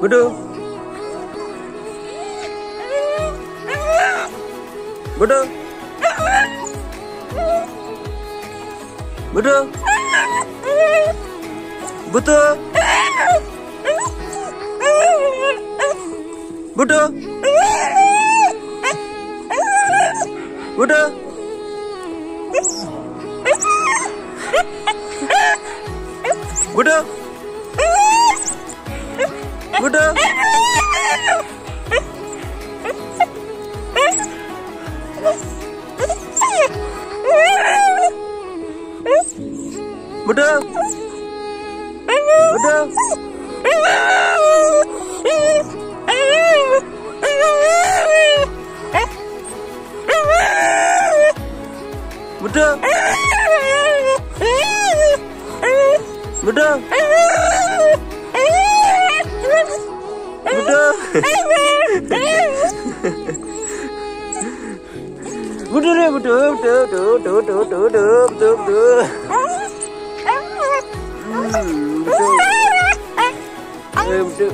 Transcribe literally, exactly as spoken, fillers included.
Budu. Budu. Budu. Budu. Budu. Budu. Budu. Budu. Budu. Budu. Budu. Budu. Budu. Budu re, budu, budu, budu. Hmm, budu. Eh, budu.